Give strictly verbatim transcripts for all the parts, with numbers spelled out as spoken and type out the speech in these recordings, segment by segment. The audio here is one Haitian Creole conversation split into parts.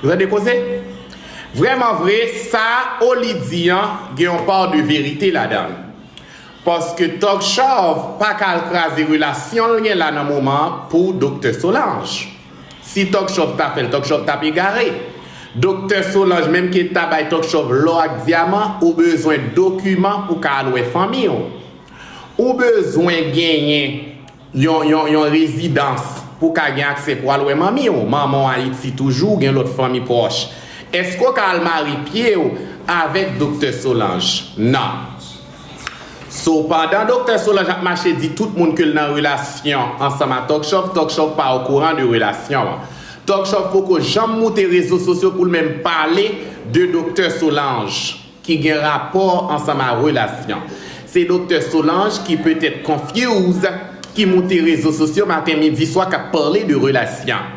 Ou tande koze? Vrèman vre, sa Oli di an gen yon pa de verite ladan l. Paske Tòk Chòv pa ka al kraze relasyon l gen la nan moman an pou Doktè Solanj. Si Tòk Chòv ta fè l, Tòk Chòv t ap egare. Doktè Solanj, menm ke l ta bay Tòk Chòv lò ak dyaman, ou bezwen dokiman pou ka al wè fanmi w. Ou bezwen genyen yon, yon, yon rezidans pou ka gen aksè pou al wè manmi w. Manman w Ayiti toujou, gen lòt fanmi pwòch. Èske w ka al mare pye w avèk Doktè Solanj? Non. So, pandan Doktè Solanj ap mache di tout moun ke l nan relasyon ansanm a Tòk Chòv, Tòk Chòv pa okouran de relasyon an. Tòk Chòv poko janm moute rezo sosyo pou l menm pale de Doktè Solanj ki gen rapò ansanm a relasyon. Se Doktè Solanj ki petèt confuse, ki moute rezo sosyo maten, midi, swa, k ap pale de relasyon.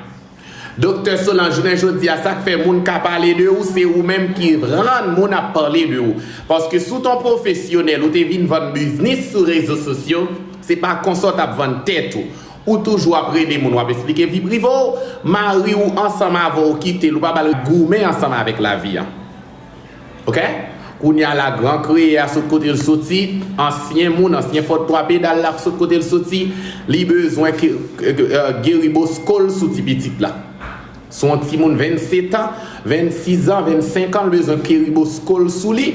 Doktè Solanj, jounen jodi a, sa k fè moun ka pale de ou, se ou menm ki rann moun ap pale de ou. Paske si w t on pwofesyonèl, ou te vin vann biznis sou rezo sosyo, se pa konsa w t ap vann tèt ou. Ou toujou ap rele moun, w ap esplike vi prive w, mari w ansanm avè w kite l, ou pa ba l goumen ansanm avèk lavi a. Oke? Kounye a la, gran kreyè a sot kote l soti, ansyen moun, ansyen fòt twa pedal la sot kote l soti, li bezwen ke, ke, ke, eh, geri bosko l sou ti pitit la. Se yon timoun vennsetan, vennsis an, vennsenk an, l bezwen geri bosko l sou li.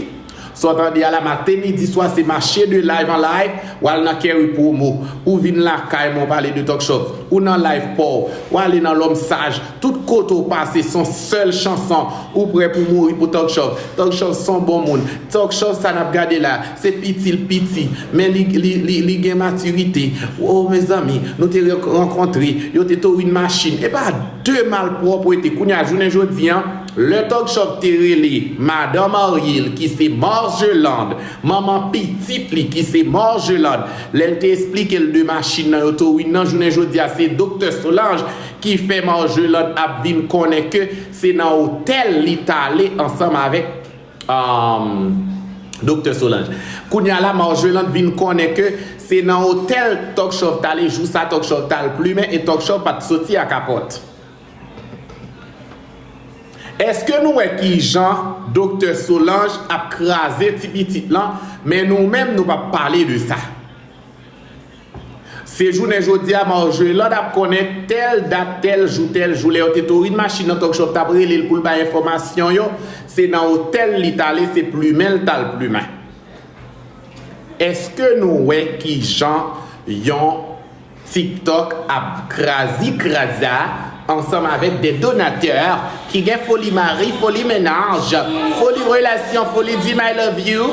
Sa w tande a la, maten, midi, swa, se mache de live an live, w al nan Kerry Promo, ou vin lakay mwen, w pale de Tòk Chòv, ou nan live pa w, w ale nan Lòm Saj, tout kote w pase, se yon sèl chanson, ou prè pou mouri pou Tòk Chòv. Tòk Chòv se yon bon moun. Tòk Chòv sa n ap gade la, se piti l piti, men li, li, li, li gen matirite. O, mezanmi, nou te rankontre, yo te towe yon machin. E pa de malpwòpte. Kounye a, jounen jodi a, lè Tòk Chòv te rele madan marye l, ki se Marjolande, manman pitit li, ki se Marjolande, lè l te esplike l de machin nan, yo towe nan, jounen jodi a, se Doktè Solanj ki fè Marjolande ap vin konnen ke se nan otèl li t ale ansanm avèk, um, Doktè Solanj. Kounye a la, Marjolande vin konnen ke se nan otèl Tòk Chòv t ale, jou sa Tòk Chòv t al plimen e Tòk Chòv pa t soti a kapòt. Èske nou wè kijan Doktè Solanj ap kraze ti pitit lan, men nou menm nou p ap pale de sa? Se jounen jodi a, Marjolande ap konnen tèl dat, tèl jou, tèl jou, lè yo te towe machin nan, Tòk Chòv t ap rele l pou l bay enfòmasyon yo, se nan otèl li t ale, se plimen l t al plimen. Èske nou wè kijan yon TikTok ap krazi kraza ansanm avèk de donatè ki gen foli mari, foli mennaj, foli relasyon, foli di m I love you,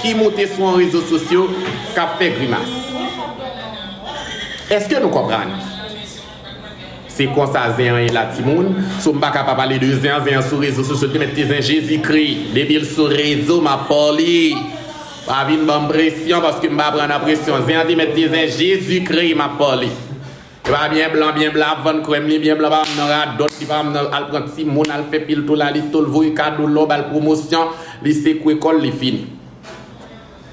ki moute sou yon rezo sosyo k ap fè grimas? Èske nou konprann? Se konsa zen an ye la, timoun. So, m pa ka pa pale de zen an, zen an sou rezo sosyo, te mèt te zen Jezikri. Depi l sou rezo, m ap pale. Pa vin ban m presyon, paske m pa pran nan presyon. Zen an te mèt te zen Jezikri, m ap pale. E pa byen blan, byen blan ap vann krèm li, byen blan pa nan radòt, li pa nan al pran timoun, al fè pil tolalito, l voye kado, lò, ba l pwomosyon, li sekwe kò l, li fini.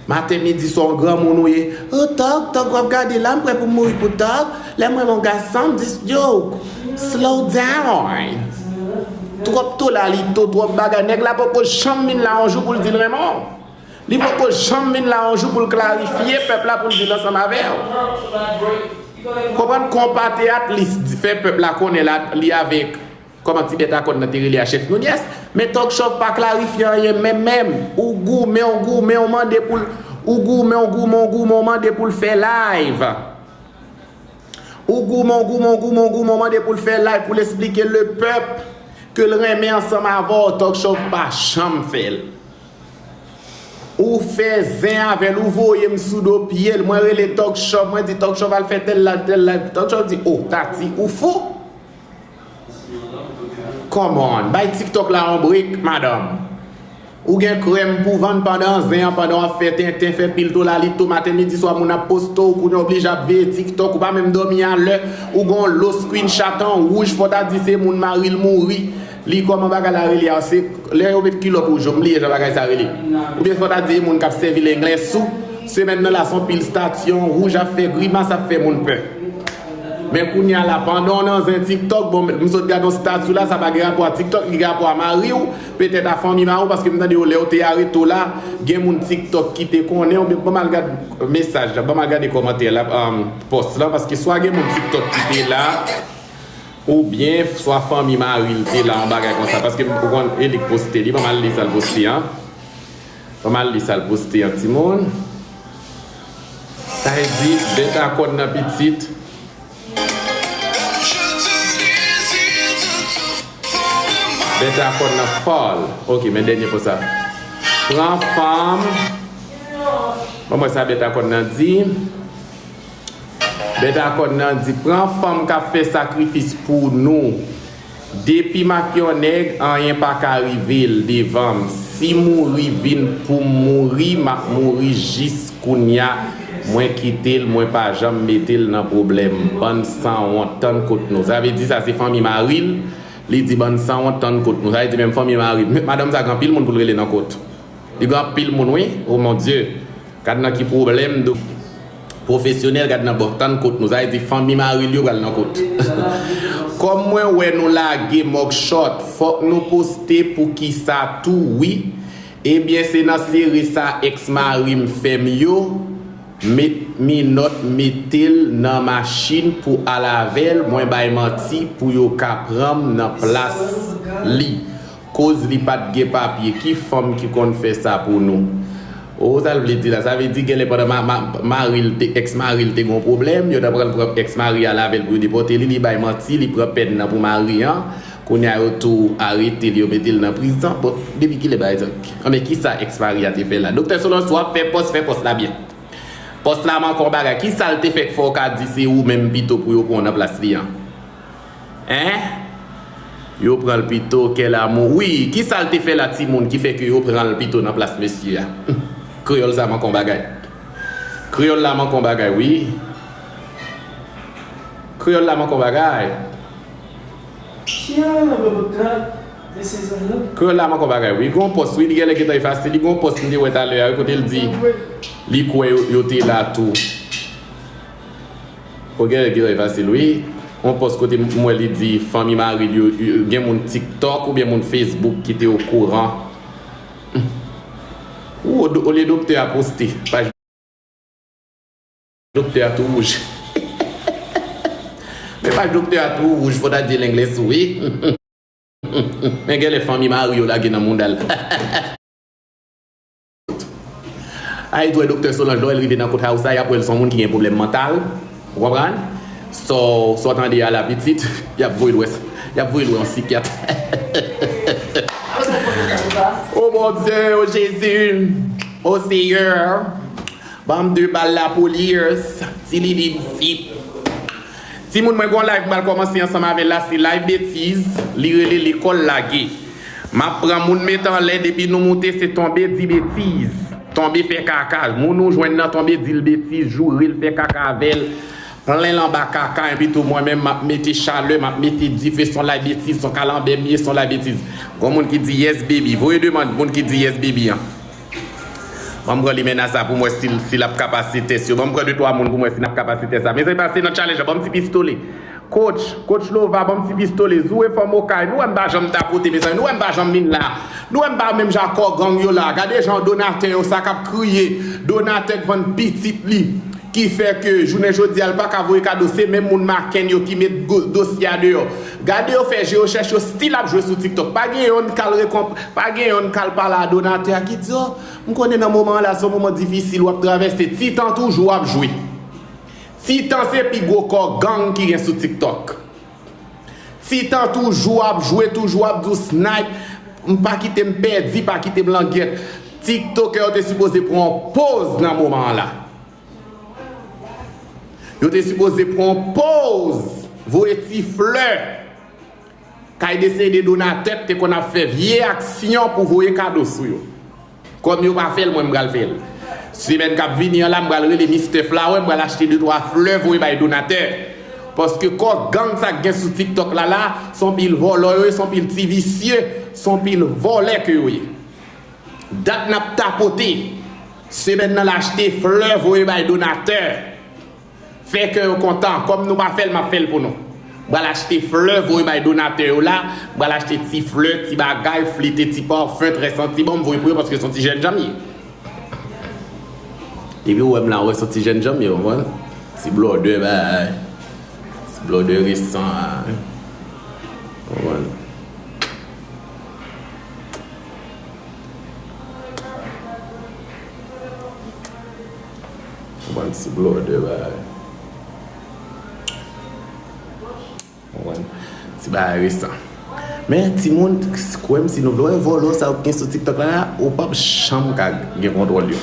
Maten, midi, swa, yon granmoun ou ye. O, Tòg, Tòg, w ap gade la, m prè pou m mouri pou Tòg. Lè m renmen yon gason, m di, yo, slow down. Twòp tolalito, twòp bagay. Nèg la poko janm vin la yon jou pou l di l renmen w. Li poko janm vin la yon jou pou l klarifye pèp la, pou l di l ansanm avè w. Konprann, konpa teyat, li fè pèp la konnen la, li avèk Kòman ti bèt a kòn nan te rele a Chèf Nunez? Men Tòk Chòv pa klarifye anyen menm, menm. Ou goumen, ou goumen, ou mande pou l, ou goumen, ou goumen, ou goumen, ou mande pou l fè live. Ou goumen, ou goumen, ou goumen, ou goumen, ou mande pou l fè live, pou l esplike le pèp ke l renmen ansanm avè w. Tòk Chòv pa janm fè l. Ou fè zen avè l, ou voye m sou do pye l. Mwen rele Tòk Chòv, mwen di, Tòk Chòv al fè tèl live, tèl live. Tòk Chòv di, o, Tati, ou fou? Come on, bay TikTok la yon break, madanm. Ou gen krèm pou vann pandan zen an, pandan w ap fè tenten, fè pil tolalito, maten, midi, swa, moun ap poste w, kounye a w oblije ap veye TikTok, ou pa menm dòmi a lè, ou gon lo screenshot an wouj, fò ta di se moun mari l mouri, li kòman bagay la rele a, se lè yo met kilòt wouj yo, m bliye jan bagay sa rele. Oubyen fò ta di e moun k ap sèvi lenglè sou, semèn nan la se yon pil stati an wouj ap fè grimas, ap fè moun pè. Men kounye a la, pandan w nan zen TikTok, bon, m sot gade yon stati w la, sa pa gen rapò a TikTok, li gen rapò a mari w, petèt a fanmi mari w, paske m tande w lè w te arete w la, gen moun TikTok ki te konnen w, ban m al gade mesaj la, ban m al gade kòmantè la, um, pòs la, paske swa gen moun TikTok ki te la, oubyen swa fanmi mari l te la, yon bagay konsa, paske m konn e li k poste li, ban m al li sa l poste an. Ban m al li sa l poste an, timoun. Sa vle di, bèt a kòn nan pitit. Bèt a kòn nan fòl. Ok, men dènye pou sa. Pran fanm. Ban m wè sa bèt a kòn nan di. Bèt a kòn nan di, pran fanm k ap fè sakrifis pou nou. Depi m ak yon nèg, anyen pa ka rive l devan m. Si mouri vin pou m mouri, m ap mouri jis kounya. Mwen kite l, mwen pa janm mete l nan pwoblèm. Bann sanwont, tann kot nou. Sa vle di sa se fanmi mari l, li di bann sanwont, tann kot nou. Sa vle di menm fanmi mari l. Madanm sa gen anpil moun pou l rele nan kot. Li gen anpil moun, wi. Oh mon Dieu. Gad nan ki pwoblèm do pwofesyonèl, gad nan bon, tann kot nou. Sa vle di fanmi mari l yo pral nan kot. Kòm mwen wè nou lage mugshot, fòk nou poste poukisa tou, wi. Ebyen, se nan sere sa ex mari m fè m yo, met minòt, mete l nan machin pou al avè l, mwen bay manti pou yo ka pran m nan plas li. Koz li pa t gen papye. Ki fanm ki konn fè sa pou nou? O, sa l vle di la? Sa vle di genlè pandan ma, ma, mari l te, ex mari l te gon pwoblèm, yo t ap pran, pran ex mari a l avè l pou yo depòte li, li bay manti, li pran pèn nan pou mari an. Kounye a yo tou arete l, yo mete l nan prizon. Bon, depi kilè bagay sa? Anben, kisa ex mari a te fè la? Doktè Solange, w ap fè pòs, fè pòs la byen. Pòs la manke yon bagay. Kisa l te fè k fè w ka di se ou menm pito pou yo pran w nan plas li an? Hein? Yo pran l pito, kè lamou. Wi, kisa l te fè la timoun ki fè ke yo pran l pito nan plas mesye a? Kreyòl sa manke yon bagay. Kreyòl la manke yon bagay, wi. Kreyòl la manke yon bagay. Kreyòl la manke yon bagay, wi. Gon pòs, wi, li genlè gentan efase. Li gon pòs m te wè talè a, wi, kote l di li kwè yo, yo te la tou. Ou gen, gen fasil, wi. Yon pòs kote m wè li di fanmi mari l yo, yo, gen moun TikTok oubyen moun Facebook ki te okouran. Ou, olye doktè a poste, paj doktè a tou wouj. Men paj doktè a tou wouj, fò ta di l English, wi. Men genlè fanmi mari yo lage nan mouda l. Ay, dwe doktè Solange, lè w rive nan kot house a, y ap wè l se yon moun ki gen pwoblèm mantal. Ou konprann? So, so tande a la pitit, y ap voye l wè, y ap voye l wè yon sikyat. O Bondye, o Jezi, o Seyè, ban m de bal lapolis, tililip zip. Timoun, mwen gon live m pral kòmanse ansanm avè l la, se live betiz, li rele lekòl lage. M ap pran moun met anlè, depi nou moute se tonbe di betiz, tonbe fè kaka. Moun ou jwenn nan tonbe di l betiz, joure l, fè kaka avè l, plen l anba kaka, enpi tou mwen menm m ap mete chalè, m ap mete dife, se yon live betiz, se yon kalanbè m ye, se yon live betiz. Gon moun ki di yes baby, voye demann moun ki di yes baby an. Ban m pran limena sa pou m wè si, si l ap ka pase tès yo. Ban m pran de twa moun pou m wè si n ap ka pase tès sa. Mezanmi, pase nan challenge la, ban m ti pistole. Coach, coach Lova, ban m ti pistole. Zoue fanm okay. Nou wè m pa janm tapote, mezanmi. Nou wè m pa janm vin la. Nou wè m pa menm jan ak kò gang yo la. Gade jan donatè yo sa k ap kriye. Donatè k vann pitit li. Ki fè ke jounen jodi a, l pa ka voye kado. Se menm moun Maken yo ki met go-, dosye a deyò. Gade yo fè je yo chèche yo, still ap jwe sou TikTok. Pa gen yonn k al rekonp-, pa gen yonn k al pale a donatè a ki di, o, m konnen nan moman an la, se yon moman difisil w ap travèse. Titan toujou ap jwe. Titan se pi gwo kò gang ki gen sou TikTok. Titan toujou ap jwe, toujou ap di w snipe, m pa kite m pèdi, pa kite m langyèt. Tiktokè yo te sipoze pran yon poz nan moman an la. Yo te sipoze pran yon poz, voye ti flè. Kay desede donatè k te konn ap fè vye aksyon pou voye kado sou yo. Kòm yo pa fè l, mwen m pral fè l. Semèn k ap vini an la, m pral rele Mister Flower, m pral achte de twa flè voye bay donatè. Paske kò gang sa k gen sou TikTok la la, se yon pil vòlò yo ye, se yon pil ti visye, se yon pil vòlè ke yo ye. Dat n ap tapote. Semèn nan l achte flè voye bay donatè. Fè kè yo kontan. Kòm nou pa fè l, m ap fè l pou nou. M pral achte flè, voye bay donatè yo la. M pral achte ti flè, ti bagay, flite, ti pafen, trè santi bon, m voye pou yo paske se yon ti jènjan m ye. Depi w wè m la, w wè se yon ti jènjan m ye, w konprann? Ti blòdè, bay. Ti blòdè resan, a. W konprann? Konprann ti blòdè, bay. Konprann? Ti bagay resan. Men, timoun, kwè m, si nou vle wè vòlò sa yo ki gen sou TikTok la, ou p ap janm ka gen kontwòl yo.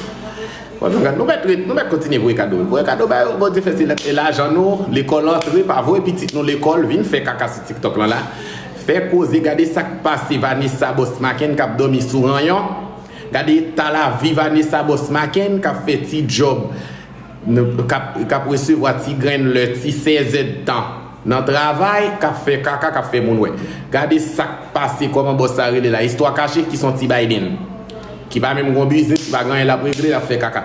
Bon, nou mèt ret, nou mèt kontinye voye kado. Voye kado ba yo, Bondye fè se lè- e lajan nou, lekòl antre, pa voye pitit nou lekòl, vin fè kaka sou TikTok lan la. Fè koze, gade sa k pase Vanessa Boss Maken k ap dòmi sou ranyon. Gade eta lavi Vanessa Boss Maken k ap fè ti djòb, k ap, k ap resevwa ti grenn lè, ti sèzèdtan nan travay, k ap fè kaka, k ap fè moun wè. Gade sa k pase, kòman bòs sa rele la, Istwa Kache, ki se yon ti Biden, ki pa menm gon biznis, ki pa gen anyen l ap regle, l ap fè kaka.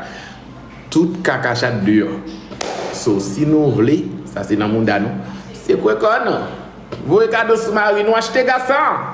Tout kaka chat deyò. So, si nou vle, sa se nan mouda nou, sekwe kò nou. Voye kado sou mari nou, achte gason.